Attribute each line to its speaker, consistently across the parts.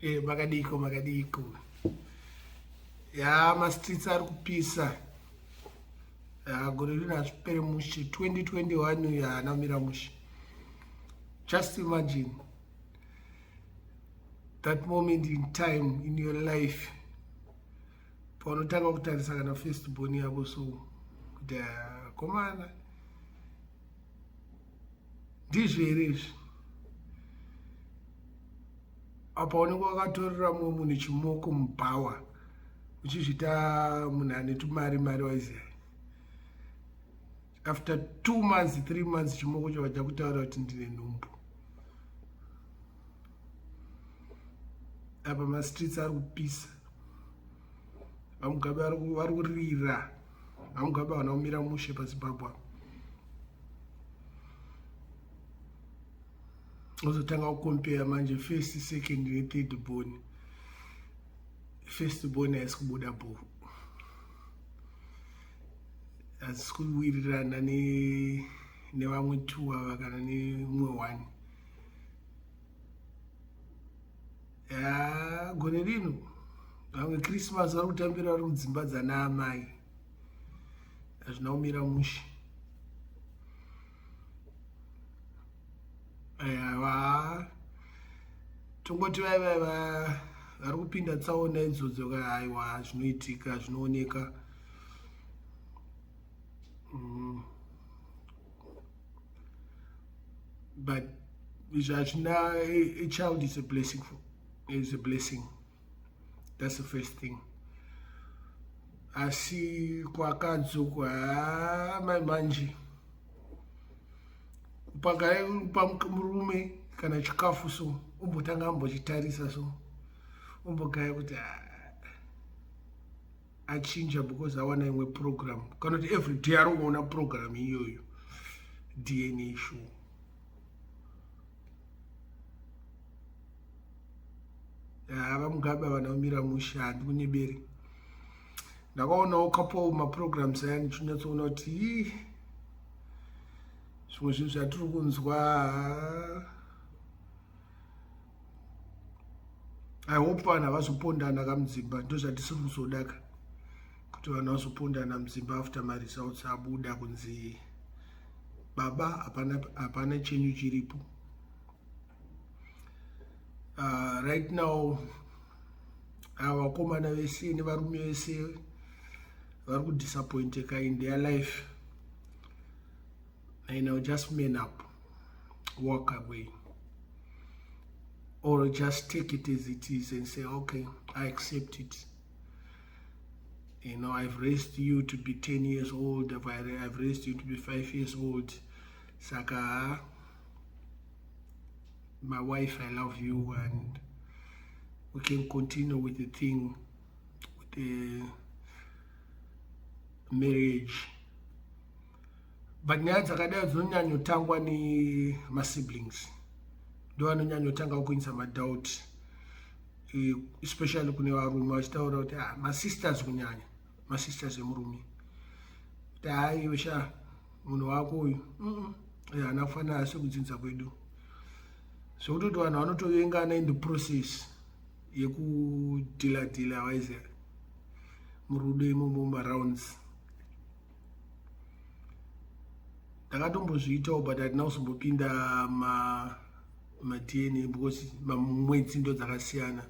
Speaker 1: Eh, makadiko makadiko. Ya mastreets ari kupisa. Ya gore rino hazvipere mushe. 2021 uyu haana kumira mushe. Just imagine that moment in time in your life paunotanga kutarisa kana first born yako so kuti ah, komana ndizvo here izvi apa unenge wakatorera mumwe munhu chimoko mubhawa uchizviita munhu ane tumari mari waiziva after 2 months, 3 months, chimoko chava chakutaura kuti ndine nhumbu. Apa mastreets ari kupisa, VaMugabe vari kurira. VaMugabe havana kumira mushe paZimbabwe. Ozotanga kucompare manje first, second nethird born. First born haisi kubuda bho, hadzisi kuwirirana nevamwe two ava kana nemumwe one. Ya, gore rino vamwe Christmas vari kutambira vari kudzimba dzana amai. Hazvina kumira mushe. Aiwa, tongoti vai vai vari kupinda tsaona idzodzo ka. Aiwa, zvinoitika, zvinooneka. But izvi hazvina. A child is a blessing for, is a blessing, that's the first thing. Asi kwakadzi uku, haa, mai manje kupa murume kana chikafu so umbotanga ambochitarisa so umbogaya kuti achinja because awana imwe program, kana kuti every day ari kungoona program iyoyo, DNA show. VaMugabe havana kumira mushe, handi kunyeberi. Ndakaonawo couple maprograms aya ndichinyatsoona kuti ii zvimwe zvinhu zvatiri kunzwa. I hope vanhu havazopondana kamudzimba. Ndo zvatisiri kuzodaka, kuti vanhu vazopondana mudzimba after maresults abuda kunzi baba hapana, hapana chenyu chiripo. Right now vakomana vese nevarume vese vari kudisappointeka in their life and now just man up, walk away, or just take it as it is and say, "Okay, I accept it. I've raised you to be 10 years old, I've raised you to be 5 years old. Saka my wife, I love you and we can continue with the thing, with the marriage." But nyaya dzakadai dzinonyanyotangwa nemasiblings, ndo vanonyanyotanga kuisa madoubt, especially kune varume vachitaura kuti, ah, masisters, kunyanya masisters emurume, kuti, "Haiwe sha, munhu wako uyu haana kufanana sekudzinza kwedu," zvekutoti vanhu vanotovengana in the process yekudhila dhila waiziva murudo imomo marounds. Ndakatombozviitawo, but hatina kuzombopinda maDNA because mamwedzi ndo dzakasiyana.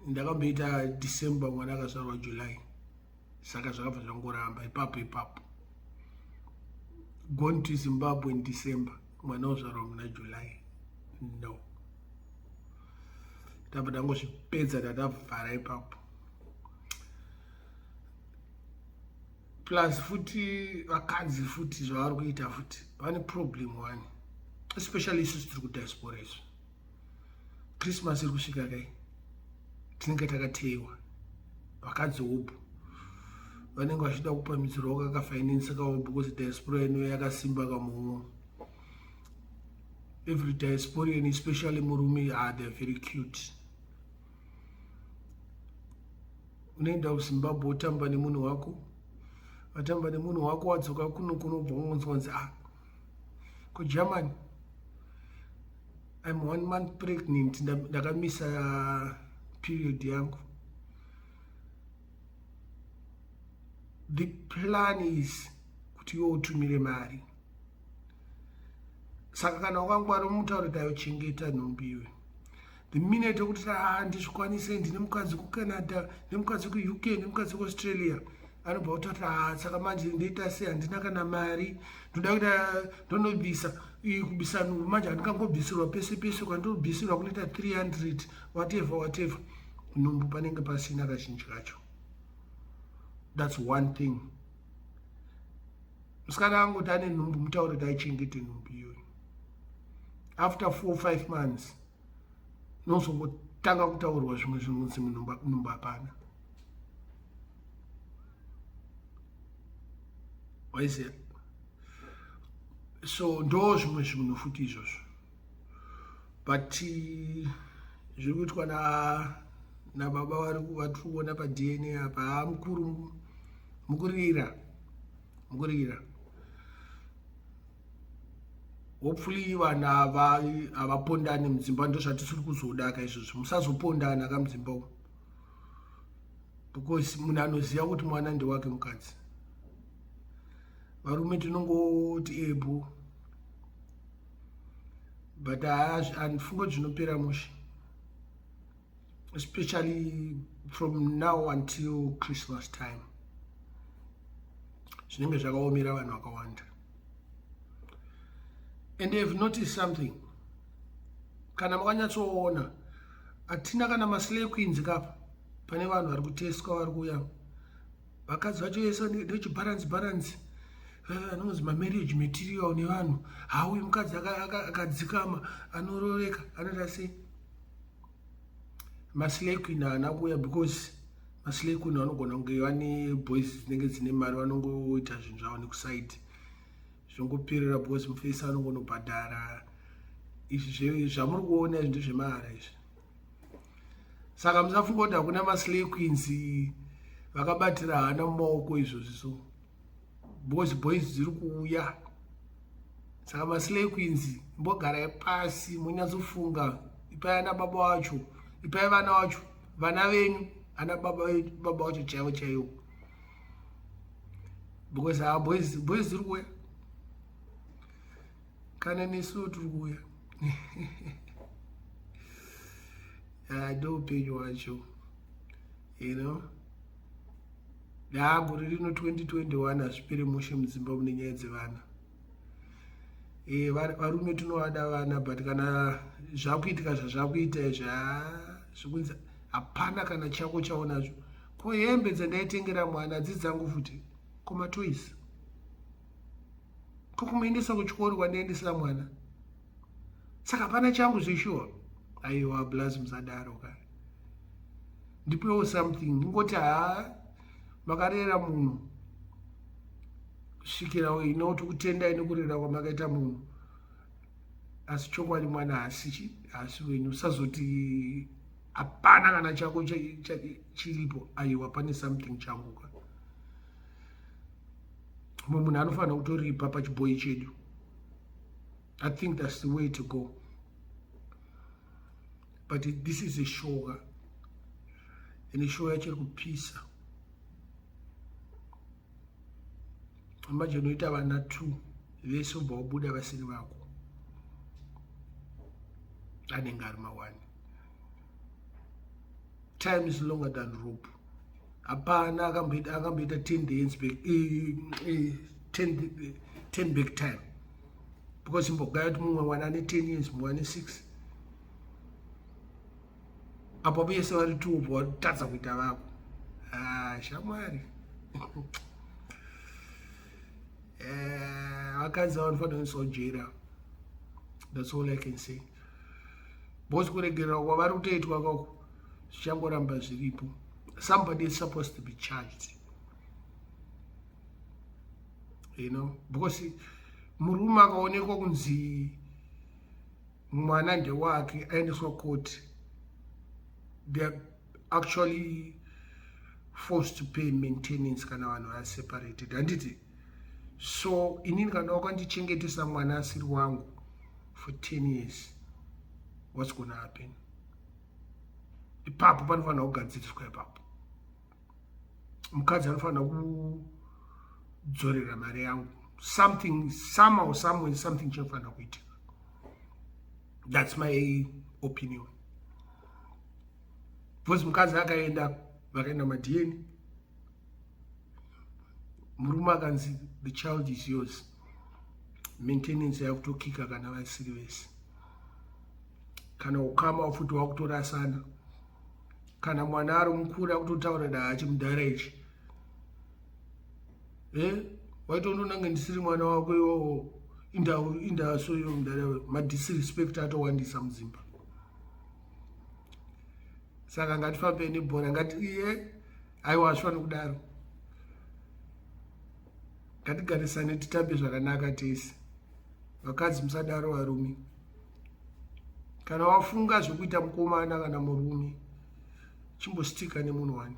Speaker 1: Ndakamboita December, mwana akazvarwa July, saka zvakabva zvangoramba ipapo ipapo. Gone to Zimbabwe in December, mwana wozvarwa muna July. No, tabva tangozvipedza, tatavhara ipapo. Plus futi vakadzi futi zvavari kuita futi vane problem one, especially isusu tiri kudiaspora izvo. Christmas iri kusvika kai, tinenge takateiwa. Vakadzi hopu vanenge vachida kupamidzirwawo kakafinance kavo because diaspora ino yakasimba kamumo. Every diasporian, especially murume, ah, they're very cute. Unoenda kuZimbabwe, wotamba nemunhu wako, watamba nemunhu wako, wadzoka kuno, kunobva ungonzwa kunzi, "Ah, kuGermany." I'm one month pregnant, ndakamisa period yangu. The plan is kuti iwe utumire mari. Saka kana wakangwara umutaure kuti ayochengeta nhumbi iwe. The minute yekuti ah, ndizvikwanise, ndine mukadzi kuCanada, nemukadzi kuUK, nemukadzi kuAustralia, anobva kutoti ah, saka manje ndoita sei? Handina kana mari, ndoda kuita ndonobvisa kubisa nhumbu manje handingangobvisirwa pese pese, kwandobvisirwa kunoita 300 whatever whatever. Nhumbu panenge pasina kazhinji kacho. That's one thing. Musikana angoti ane nhumbu, mutaure kuti aichengete nhumbu iyoyo. After 4 5 months nozongotanga kutaurwa zvimwe zvinhu kunzi nhumbu hapana. Waiziva? So ndo zvimwe zvinhu futi izvozvo, but zviri kuitwa nababa vari vatiri kuona paDNA apa, haa, mukuru mukurira, mukurira. Hopefully vanhu ava havapondani mudzimba, ndo zvatisiri kuzoda ka izvozvo. Musazopondana ka mudzimba umu, because munhu anoziva kuti mwana ndewake mukadzi. Varume tinongoti ebo, but handifunga kuti zvinopera mushe, especially from now until Christmas time. Zvinenge zvakaomera vanhu vakawanda. And have noticed something, kana makanyatsoona, hatina kana maslay queens kapa. Pane vanhu vari kuteswa, vari kuuya, vakadzi vacho vese ndechibalance balance, anonzi mamarriage material nevanhu. Hauyu mukadzi akadzikama, anororeka, anoita sei? Maslay queen haana kuuya, because maslay queen vanogona kunge vane boys dzinenge dzine mari, vanongoita zvinhu zvavo nekusaidi, zvongoperera, because mufesi anongonobhadhara. Izvi zvamuri kuona izvi ndezvemahara izvi. Saka musafunga kuti hakuna maslay queens, vakabatira hana mumaoko izvozvi. So because boys dziri kuuya, saka maslay queens, mbogarai pasi munyatsofunga. Ipai ana baba vacho, ipai vana vacho, vana venyu, ana baba vacho chaivo chaivo, because haa, boys dziri kuuya, kana nesuwo tiri kuuya. Ndo upenyu hwacho. Daa gore rino 2021 hazvipere mushe mudzimba mune nyaya dzevana. Varume tinovada vana, but kana zvakuitika zvazvakuita izvi, zvekunzi hapana kana chako chaonazvo. Ko hembe dzandaitengera mwana hadzi dzangu futi? Ko matoys? Ko kumuendesa kuchikoro kwandaendesera mwana? Saka hapana changu zveshuwa. Aiwa, blaz, musadaro ka. Ndipewo something, ngoti haa, makarera munhu kusvikira ino, tikutendai nekurera kwamakaita munhu, asi chokwadi mwana haasi haasi wenyu. Usazoti hapana kana chako chiripo. Aiwa, pane something changu ka. Mumwe munhu anofanira kutoripa pachibhoi chedu. I think that's the way to go. But this is a show ka, ende show yacho iri kupisa. Imagine unoita vana two vese, ubva wabuda vasiri vako, anenge ari mawani. Time is longer than rope. Hapana akamboita 10 years back, 10 back time, because imbogaya kuti mumwe mwana ane 10 years, mumwe ane 6, apo vese vari two ubva watadza kuita vako. Ah, shamwari, vakadzi vanofanira kuiswa jera. That's all I can say, because kuregerera kwavari kutoitwa kako zvichangoramba zviripo. Somebody is supposed to be charged, because murume akaonekwa kunzi mwana ndewake, aendeswa court, they are actually forced to pay maintenance kana vanhu vaseparated, handiti? So inini kana wakandichengetesa mwana asiri wangu for 10 years. What's gonna happen ipapo? Panofanira kugadziriswa ipapo. Mukadzi anofanira kudzorera mari yangu. Something, somehow, somewhere, something chinofanira kuitika. That's my opinion, because mukadzi akaenda, vakaenda maDNA, murume akanzi, "The child is yours." Maintenance yakutokika kana vasiri vese, kana ukama futi wakutorasana. Kana mwana ari mukuru, akutotaura da achimudhara ichi e waitononange ndisiri mwana wako iwowo. Indaso iyo mudhara, madisrespect atowandisa mudzimba. Saka ngatifambei nebhora. Ngati iye, aiwa, hazvifaniri kudaro. Ngatigarisane, titambe zvakanaka tese. Vakadzi, musadaro. Varume, kana wafunga zvekuita mukomana kana murume, chimbostika nemunhu wani,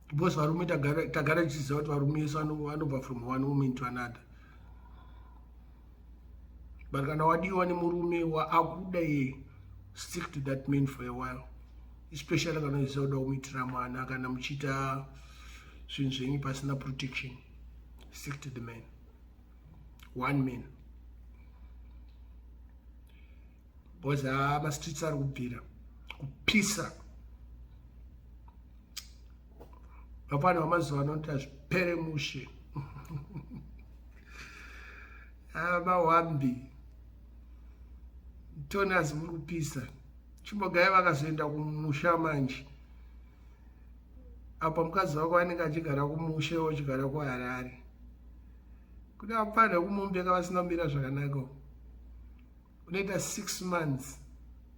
Speaker 1: because varume tagara tichiziva kuti varume vese vanobva from one woman to another. But kana wadiwa nemurume waakuda iye, stick to that man for a while, especially kana uchiziva kuda kumuitira mwana. Kana muchiita zvinhu zvenyu pasina protection, stick to the man, one man, because haa, mastreets ari kubvira kupisa. Vapana vamazuva anoti hazvipere mushe. Mawambi tonas, muri kupisa. Chimbogai vakazoenda kumusha manje. Apa mukadzi wako anenge achigara kumusha, uchigara kuHarare. Kune vapfanha kumumbeka vasina kumira zvakanaka. Unoita 6 months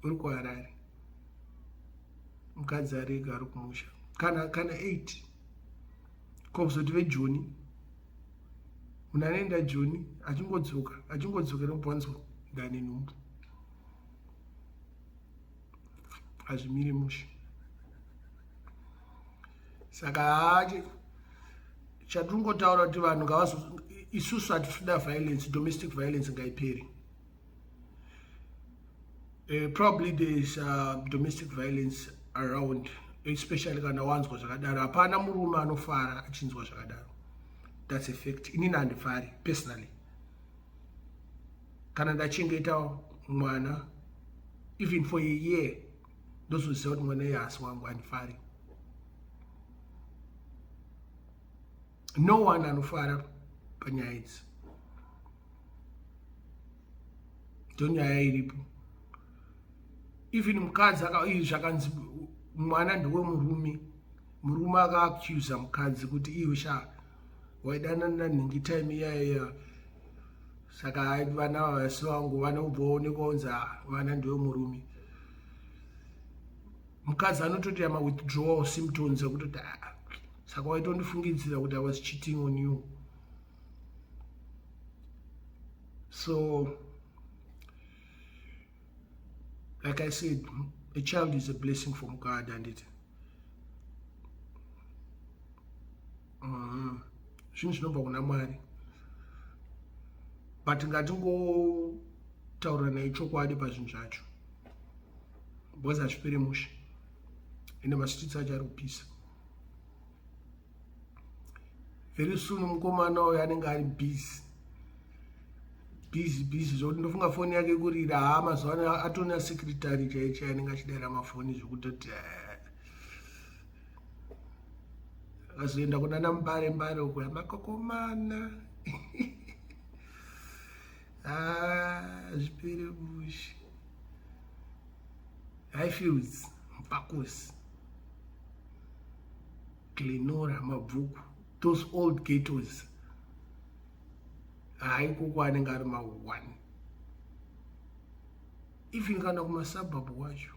Speaker 1: uri kuHarare, mukadzi arega ari kumusha, kana 8. Kwakuzoti vejoni, munhu anoenda Joni, achingodzoka, achingodzokera kubvanzwa, ndane nhumbu. Hazvimiri mushe. Saka hachi chatingotaura kuti vanhu ngavazo, isusu hatitoda violence. Domestic violence ngaiperi. Probably there is domestic violence around, especially kana wanzwa zvakadaro. Hapana murume anofara achinzwa zvakadaro. That's a fact. Inini handifari personally kana ndachengeta mwana even for a year, ndozoziva kuti mwana iye haasi wangu. Handifari. No one anofara panyaya idzi. Ndonyaya iripo. Even mukadzi zvakanzi mwana ndewemurume, murume akaacusa mukadzi kuti, "Iwe sha, waidanana nanhingi time iyaiya, saka vana vavasi vangu." Vana ubva waonekwa unzi vana ndewemurume. Mukadzi anototi mawithdrawal symptoms ekutoti, ah, saka waitondifungidzira kuti I was cheating on you. So like I said, a child is a blessing from God, and it zvinhu zvinobva kuna Mwari. But ngatingotaura naye chokwadi pazvinhu zvacho, because hazvipere mushe. Ende mastreets acho ari kupisa. Very soon mukomana uyo anenge ari busy, busy, busy zvokuti ndofunga foni yake kurira. Haa, mazuva ano atona secretary chai chai anenge achidayira mafoni, zvekutoti eh, akazoenda kunana Mbare, Mbare uko yamakokomana. Zvipere mushe. Highfields, Mufakose, Glenora, Mabvuku, those old ghettos, haikoko anenge ari ma1. Even kana kumasuburbs wacho,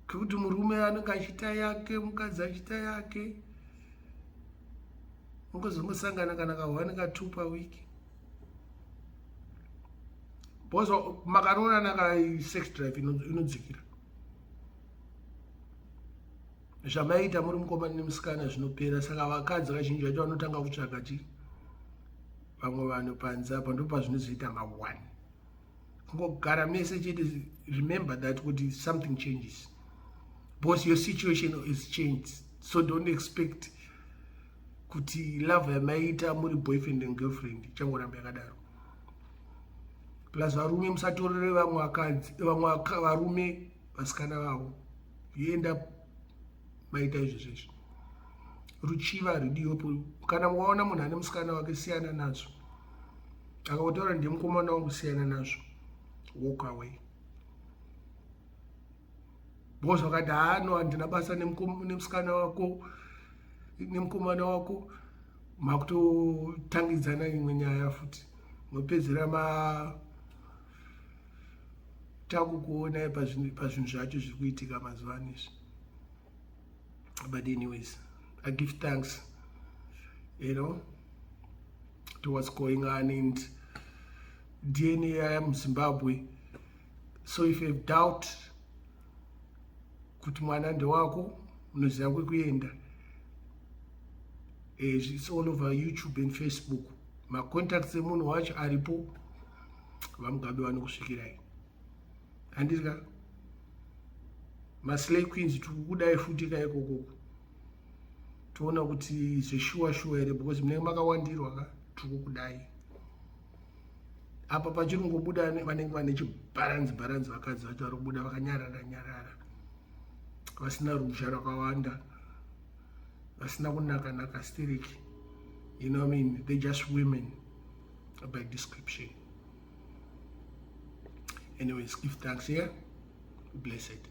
Speaker 1: kekuti murume anenge achiita yake, mukadzi achiita yake, ungozongosangana kana ka1 ka2 pawiki, because makaroorana ka, sex drive inodzikira. Zvamaita muri mukomana nemusikana zvinopera. Saka vakadzi kazhinji vacho vanotanga kutsvaga chi. Vamwe vanhu panze apa ndo pazvinozoita ma1 kungogara mese chete. Remember that kuti something changes because your situation is changed, so don't expect kuti love yamaita muri boyfriend and girlfriend ichangoramba yakadaro. Plus varume, musatorere vamwe vakadzi, vamwe varume vasikana vavo. You end up maita izvo zvezvo. Ruchiva rudiyopo. Kana waona munhu ane musikana wake, siyana nazvo. Akakutaura, "Ndimukomana wangu," siyana nazvo, walk away, because vakati, "Hano, handina basa nemusikana wako, nemukomana wako," makutotangidzana imwe nyaya futi, mopedzera ma takukuonai pazvinhu zvacho zviri kuitika mazuva ano izvi. But anyways, I give thanks to what's going on and DNA yaya muZimbabwe. So if you have doubt kuti mwana ndewako, unoziva kwekuenda. It's all over YouTube and Facebook. Macontacts emunhu wacho aripo. VaMugabe vanokusvikirai, handiti ka? Maslay queens, tikukudai futi kaikokoko. Toona kuti zveshuwa shuwa here, because munenge makawandirwa ka. Tikukudai apa pachiri kungobuda vanenge vane chibharanzi bharanzi. Vakadzi vacho vari kubuda vakanyarara nyarara, vasina ruzha rwakawanda, vasina kunaka naka stereki. You know what I mean? They just women by description. Anyways, give thanks here. Blessed.